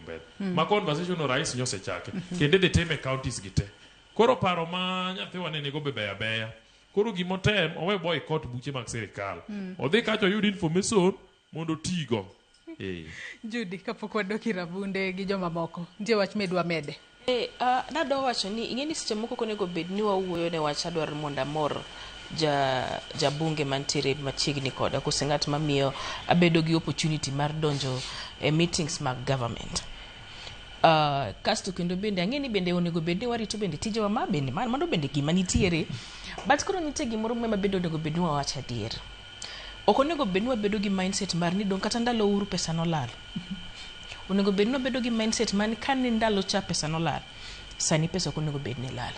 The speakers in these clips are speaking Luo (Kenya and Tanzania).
mbele. Ma conversation no rais nyosechake kendo idhi time e counties gi te. Koro paro ma nyathiwa ne nigo be beyo abeya. Koro gimotem owe boycott buche mag sirikal. Odhi kacha oyud information mondo otigo. Eh. Judy, kapok wadok ir Abunde gi jomamoko, nitie wach midwa mede? Nadwa wacho ni ing'e ni seche moko ok onego bed ni wawuoyo ne wach adwaro ni mondo amor ja jabunge mantiere machiegni koda kose ng'at mamiyo abedo gi opportunity mar donjo e meetings mag government. Kasto kendo bende ang'e ni bende onego bed ni warito bende tijewa ma bende mano bende gima nitiere but koro nitie gimoro ma bende onego bed ni wawacho adier. Ok onego bed ni wabedo gi mindset mar ni dong kata ndalo Uhuru pesa nolal. Onego bed ni wabedo gi mindset mar ni kane ndalo cha pesa nolal, sani pesa ok onego bed ni lal.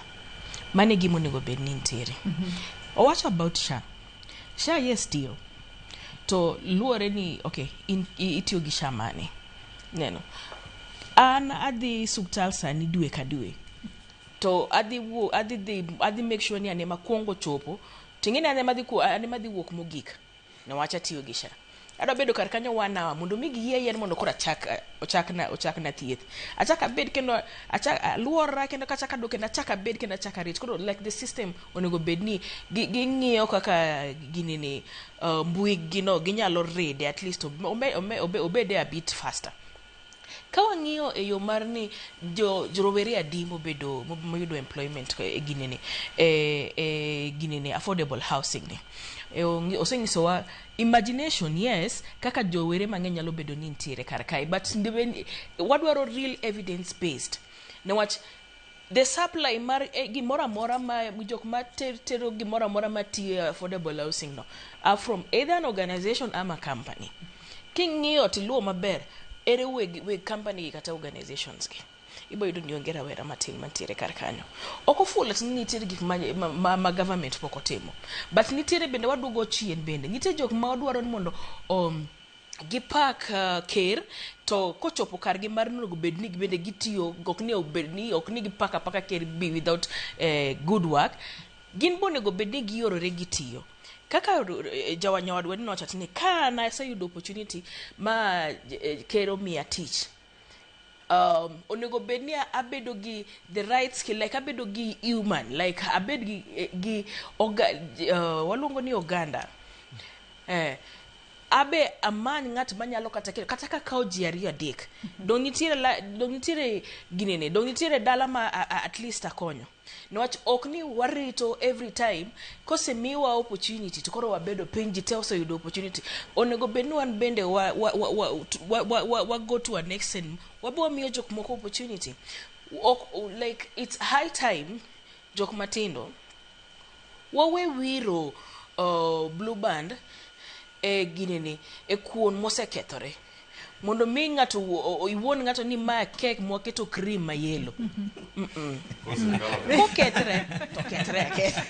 Mano e gima onego bed ni nitiere. Owacho about SHA. SHA yes tiyo. To luwore ni okay, in itiyo gi SHA mane. Neno. An adhi suptal sani dwe ka dwe. To adhi wuo, adhi dhi, adhi make sure ni an ema akwongo chopo. To ing'e ni an ema adhi an ema adhi wuok mogik. Niwach atiyo gi SHA. Adwa bedo kar kanyo one hour mondo mi giyie yien mondo koro achak ochakna ochakna thieth. Achak abed kendo achak aluora kendo kachak adok kendo achak abed kendo achak arit. Koro like the system onego bed ni ging'iyo kaka gini ni mbui gi no ginyalo ride at least obede a bit faster. Ka wang'iyo e yo mar ni jo rowere adi mobedo moyudo employment e ginene e ginene affordable housing ni. E osenyisowa imagination yes kaka jowere mang'eny nyalo bedo ni nitiere kar kae but wadwaro real evidence based niwach the supply mar gimoro amora ma jok ma tero gimoro amora matiyo e affordable housing no are from either an organization ama company. King'iyo tiluwo maber ere weg company gi kata organizations gi ibo yudo ni onge rawera matin mantiere kar kanyo. Ok ofulo ni nitiere gik ma government pok otimo but nitiere bende waduogo chien bende nitie jok ma wadwaro ni mondo gipak ker to kochopo kargi mar onego bed ni bende gitiyo ok ni obed ni ok ni gipak apaka ker be without good work gin bo onego bed ni giorore gitiyo kaka nyawadwa ni nowacho ni ka naseyudo opportunity ma ker omiya tich onego bed ni abedo gi the right skill like abedo gi human like abed gi waluongo ni oganda abe amany ng'at manyalo kata kelo kata kakawo ji ariyo adek dong nitiere ginene dong nitiere dala ma at least akonyo niwach ok ni warito every time kosemiwa opportunity to koro wabedo piny ji te oseyudo opportunity onego bed ni wan bende wa go to an extent wabe wamiyo jok moko opportunity ok, like it's high time jok matindo wawe wiro blue band e ginene e kuon mosekethore mondo mi ng'ato iwuond ng'ato ni ma kek mwaketo cream ma yellow. Kokethre to kethre aketha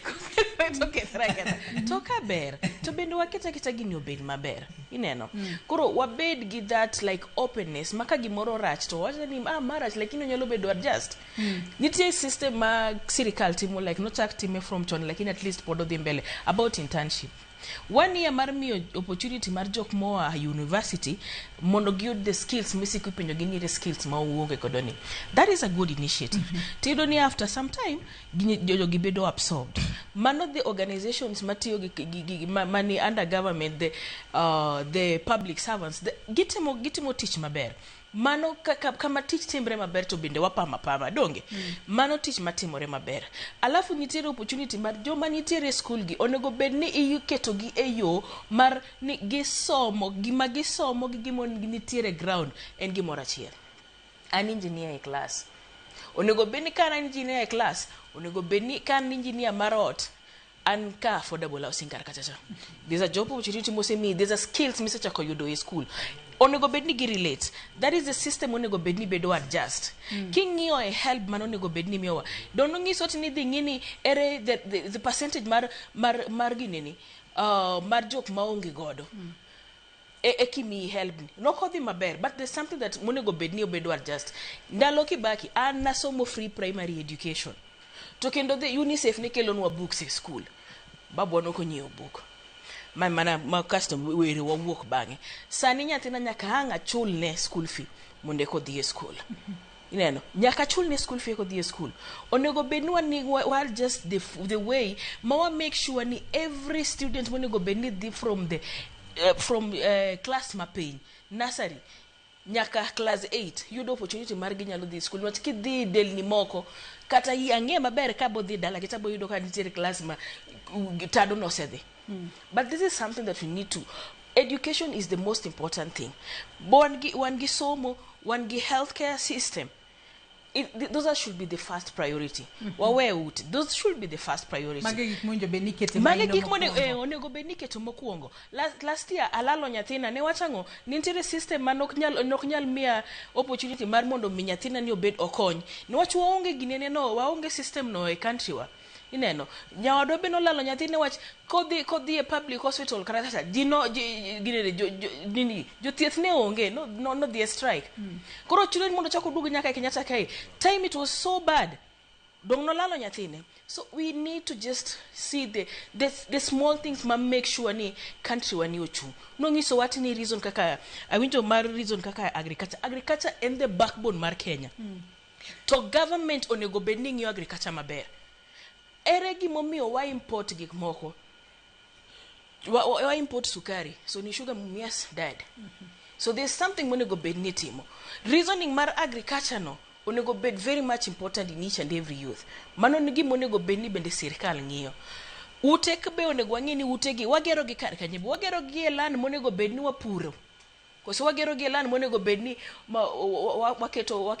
kokethre to kethre aketha to ka ber to bende waket aketa gini obed maber ineno. Koro wabed gi that like openness ma ka gimoro rach to wacho ni ah marach lakini onyalo bedo adjust. Nitie system ma sirikal timo like nochak time from chon lakini at least pod odhi mbele about internship. One year mar miyo opportunity mar jok moa university mondo giyud the skills misiko ipenjo gi ni skills ma uonge godo ni. That is a good initiative. Tiyudo ni after some time jogi bedo absorbed. Mano the organizations matiyo gi mani under government the public servants gitimo tich maber. Mano kama tich timre maber to bende wapama pama donge. Mano tich matimore maber. Alafu nitiere opportunity mar joma nitiere e school gi onego bed ni iketo gi e yo mar ni gisomo gima gisomo gi gima nitiere ground en gimoro achiel. An engineer e class. Onego bed ni ka an engineer e class, onego bed ni ka an engineer mar ot, an ka affordable housing kar kacha cha. There's a job opportunity mosemiyi, there's a skills misechako yudo e school. Onego bed ni gi relate. That is the system onego bed ni bedo adjust. King'iyo e help mano onego bed ni miyowa. Don't nyiso ni dhi ng'i ni ere the percentage mar gineni mar jok maonge godo. E kimiyi help ni. Nok odhi maber, but there's something that monego bed ni obedo adjust. Ndalo Kibaki, an nasomo free primary education. To kendo the UNICEF ne kelonwa books e school. Babwa nok onyiewo book. Ma mana ma kasto were wawuok bang'e. Sani nyathina nyaka ang' achulne school fee mondo eka odhi e school. Ineno, nyaka achulne school fee eka odhi e school. Onego bed ni wan wa adjust the way ma wa make sure ni every student monego bed ni dhi from class mapiny, nursery, nyaka class 8 yudo opportunity mar ginyalo dhi school. Niwach kidhi delni moko kata ang'e maber ka bodhi dalagi tabo yudo ka nitiere class ma tado nosedhi. But this is something that we need to, education is the most important thing. Wan gi somo, wan gi healthcare system. Those are should be the first priority. Wawe ute, those should be the first priority. Mage gik mowinjo bed ni ikete Mage maino gik monego mokwongo. Onego bed ni iketo mokwongo. Last year alalo nyathina ne wach ang'o? Nitiere system ma nok nyal miya opportunity mar mondo mi nyathina ni obed okony. Niwach waonge ginene no, waonge system no e country wa. Ineno, nyawadwa be nolalo nyathine wach kodhi e public hospital kata kata ji no ji ginene jo, nini jothieth ne onge no, nodhi e strike. Koro chuno ni mondo chak oduog nyaka e Kenyatta kae. Time it was so bad. Dong nolalo nyathine. So we need to just see the small things ma make sure ni country wa ni ochung. Nong'iso wach ni reason kaka awinjo mar reason kaka agriculture. Agriculture en the backbone mar Kenya. To government onego bed ni ng'iyo agriculture maber. Ere gimomiyo wa import gik moko? Wa import sukari. So ni Sugar Mumias died. So there's something monego bed ni timo. Reasoning mar agriculture no onego bed very much important in each and every youth. Mano ni gima onego bed ni bende sirikal ng'iyo. Ute be onego wang'i ni utegi wagero gi kar kanye, wagero gi e land monego bed ni wapuro. Koso wagero gi e land monego bed ni ma, waketo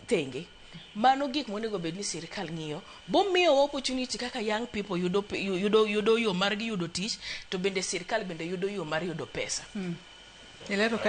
thenge. Mano gik monego bed ni sirikal ng'iyo. Bomiyowa opportunity kaka young people yudo yo mar gi yudo tich, to bende sirikal bende yudo yo mar yudo pesa. Ilero ka